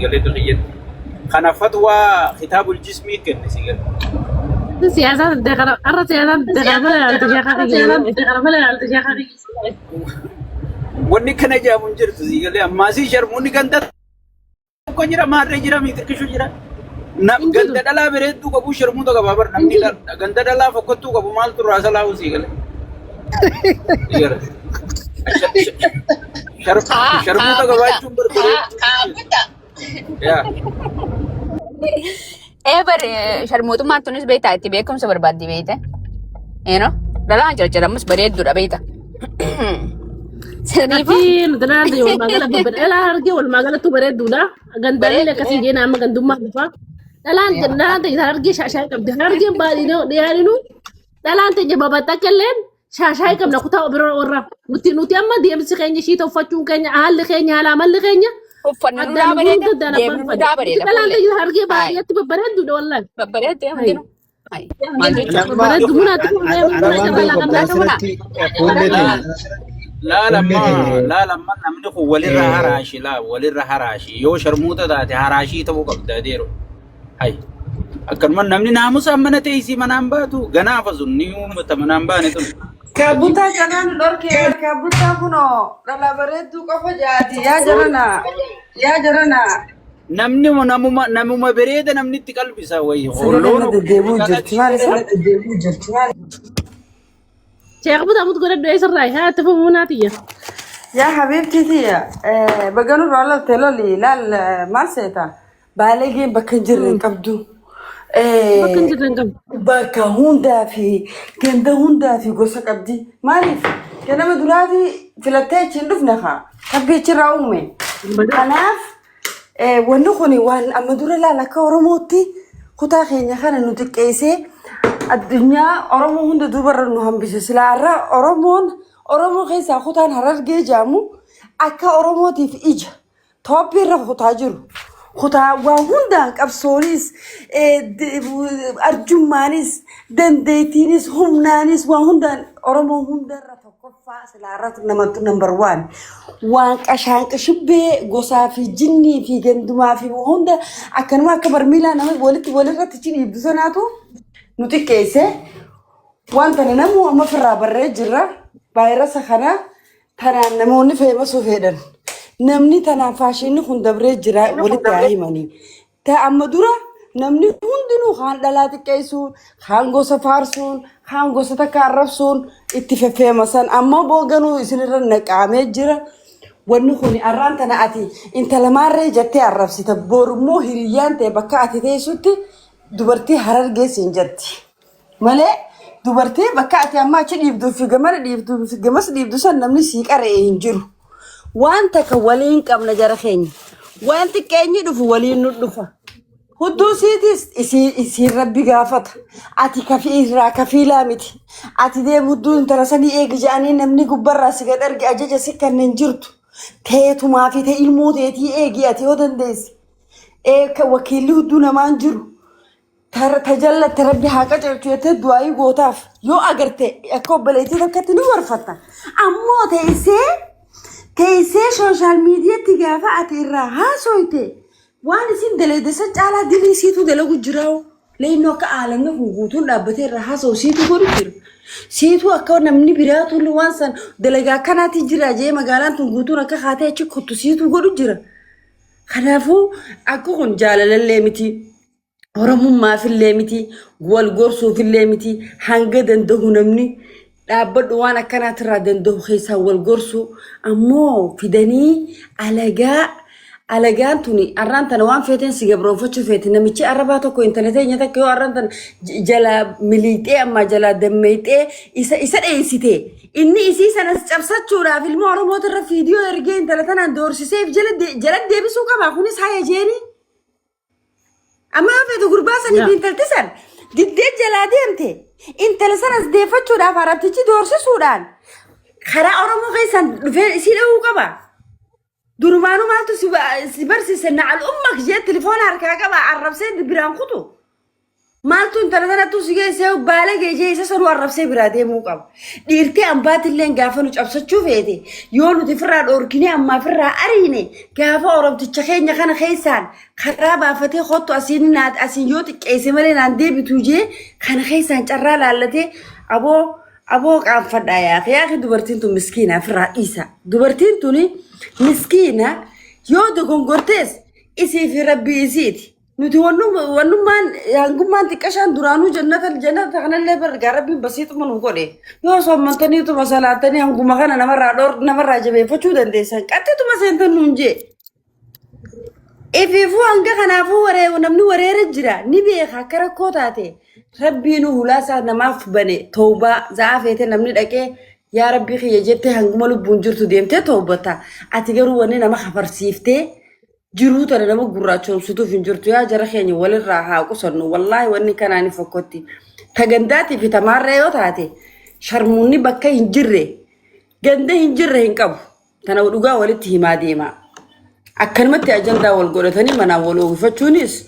galee xiyyatti. Kana fatwaa kitaabul jismii kenne si galee. Siyaasaan har'a siyaasaan deeqara malee sheekaa kiyya. Wanni kana jaamu hin jirtu si galee ammaasii sharmuunni ganda tokko jira maarree jira miitirkishu jira. Hin jiru. Ganda dhalaa bareedduu qabu sharmuuta qaba bar namni ganda dhalaa fokkottuu qabu maaltu irraa salaa'u si galee. Si galee. Sharmuuta qabaachuun bar bareedduu. Kaabutta. Yaa. Ee bar sharmuutummaan tunis beektaa itti beekumsa barbaaddi beekte. You Dhalaan carcaramus bareedduudha beekta. Saniifuu Ati nuti dhalaan ta'e walumaa gala babbareeda. Dhalaan hargee walumaa galattuu bareedduudha. Gandaallee akkasii jeena amma gandummaa dhufa. Dhalaan dhalaan ta'e hargee shaashaa qabdi. Hargeen baadiyyaa dhiyaaninu dhalaan ta'e babaxxa illeen shaashaa qabna kutaa biroo warra. Nuti amma deemsi keenya ishii toffachuun keenya haalli keenya haala amalli keenya uffanni addaan nurraa nu bareeda guutuu addaan deemni abbaan nurraa bareeda Dhalaan fuullee. ta'e hargee baadiyyaatti babbareedduudha wallaahi. Babbareeddu hundinuu. Maal jechuudha? Babbareeddu munaatti fuullee Waan muna beeku qabna. asirratti fuullee teenya. Laalamma Fuullee teenya. laalamma namni kun walirra haraashi laa walirra haraashi yoo sharmuuta taate haraashii ta'uu qabda adeero. Hay akkanuma namni naamusaan mana teessii manaan baatu ganaafa sun ni uummata manaan baane tun. Kaabbutaa kanaan dhorkee kaabbutaa kunoo dhala bareedduu qofa jaati yaa jarana yaa jarana. Namni namuma namuma bareeda namni itti qalbisa wayi Sagalee holloon irra deddeebi'uu jirti maal isa? Sheekh Butaa mut godhadhu eessarraa haa itti fufu munaatiyya. Yaa habiibtii tiyya baganurraa lolte loli laal maal seeta baalegeen bakka hin jirre hin qabdu. Bakka hin jirre hin qabdu. Bakka hundaa fi ganda hundaa fi gosa qabdi. Maaliif ganama duraatii filattee achi hin dhufne haa rabbi achirraa uume. Kanaaf wanni kun waan amma dura laal akka Oromootti kutaa keenya kana nu xiqqeessee addunyaa Oromoo hunda duubarra nu hambise. Silaa har'a Oromoon Oromoo keessaa kutaan Harargee jedhamu akka Oromootiif ija toophii irra kutaa jiru. Kutaa waa hundaan qabsoonis, arjummaanis, dandeettiinis, humnaanis waa hundaan Oromoo hundarra tokkoffaa silaa irratti namatti number one. Waan qashaan qashibbee gosaa fi jinnii fi gandumaa fi hunda akkanuma akka barmiilaa nama walitti walirratti dhiibdu sanaatu nu xiqqeesse. Waan kana namuu amma ofirraa barree jirra. Vaayirasa kana tanaan namoonni feemasuu fedhan. Namni tanaan faashinni kun dabree jira walitti haa himanii. Ta amma dura namni hundinuu kaan dhalaa xiqqeessuun, kaan gosa faarsuun, kaan gosa takka arrabsuun itti feffeemasan amma booganuu isinirra naqaamee jira. Wanni kun arraan tana ati intala maarree jettee arrabsita. Borummoo hiriyyaan ta'e bakka ati teessutti dubartii Harargee siin jetti. Malee dubartii bakka ati amma achi dhiibduu fi gamana dhiibduu fi gamas dhiibdu san namni sii qara'e hin jiru. Waan takka waliin qabna jara keenya. Waan xiqqeenyi dhufu waliin nu dhufa. Hudduu siitis isiin rabbi gaafata. Ati kafii irraa kafiilaa miti. Ati deem hudduu intala sanii eegi jedhanii namni gubbarraa si gad erge ajaja si kanneen jirtu. Teetumaa fi ta'e ilmoo teetii eegi ati yoo dandeesse. Ee wakiilli hudduu namaan jiru. Tajallatte rabbi haa qajeelchu jettee du'aayii gootaaf yoo agarte akka obboleettii takkatti ni gorfatta. Ammoo teessee teessee sooshaal miidiyaatti gaafa ati irraa haasoyte waan isin daleedde san caalaa dilii siitu dalagu jiraa'u. Leennoo akka aalamni kun guutuun dhaabbatee irraa haasa'u siitu godhu jira. Siitu akka namni biraatu waan san dalagaa akkanaatti jira jee magaalaan tun guutuun akka kaatee achi kottu siitu godhu jira. Kanaafuu akka kun jaalalallee miti. Oromummaafillee miti, wal gorsuufillee miti, hanga danda'u namni dhaabbadhu waan akkanaatirraa danda'u keessaa wal gorsuu ammoo fidanii alagaa alagaan tuni arraan tana waan feeteen si gabroonfachuu feeti namichi arrabaa tokko intala teenya takka yoo arraan tana jalaa miliixee ammaa jalaa dammeexee isa isa dheessite inni isii sanas cabsachuudhaaf ilma oromootirra fiidiyoo ergee intala tanaan doorsiseef jala deebisuu qaba kunis haya jeeni. Amma yoo feetu gurbaa sanii fi intalti san diddee jalaa deemte intala sanas deeffachuudhaaf arabtichi doorsisuudhaan karaa Oromoo keessaan dhufee isii dha'uu qaba. Durumaanuu maaltu si barsiise na'al ummak jee tilifoona harkaa qaba arrabsee biraan kutu. Maaltu intala tanattu si geessee baala geejee isa sanuu arrabsee biraa deemuu qaba. Dhiirtee ambaatillee gaafa nu cabsachuu feete, yoo nuti firraa dhoorkinee ammaa firraa ariine, gaafa oromticha keenya kana keessaan karaa baafatee kottu asiin naat asiin yoo xiqqeesse malee naan deebitu jee, kana keessaan carraa laallatee. Aboo, aboo, qaanfadhaa yaaqe yaaqe. Dubartiin tun miskiina, firraa dhiisa. Dubartiin tuni miskiina, yoo dogongortees isii fi rabbii isiiti. Nuti wannummaan hangummaan xiqqashaan duraanuu jannata jannata kanallee bargaa rabbiin basiixuma nu godhe. Yoo soommantaniituma salaatanii hanguma kana namarraa dhoor namarraa jabeeffachuu dandeessan, qaxxituma seentan nuun jee. Ifiifuu hanga kanaafuu waree namni wareera jira ni beeka akka rakkoo taate. Rabbiin hulaasaa namaaf bane, toobaa za'aa feete namni dhaqee yaa rabbii kiyya jettee hanguma lubbuun jirtu deemtee toobata. Ati garuu wanni nama kafarsiiftee jiruu tana nama gurraachoomsituuf hin jirtu. Yaa jara keenya, walirraa haa qusannu. Wallaahi wanni kanaan fokkotti. Tagandaatii fi tamaarree yoo taate, sharmuunni bakka hin jirre, ganda hin jirre hin qabu. Tana dhugaa walitti himaa deema. Akkanumatti ajandaa wal godhatanii manaan wal oogifachuunis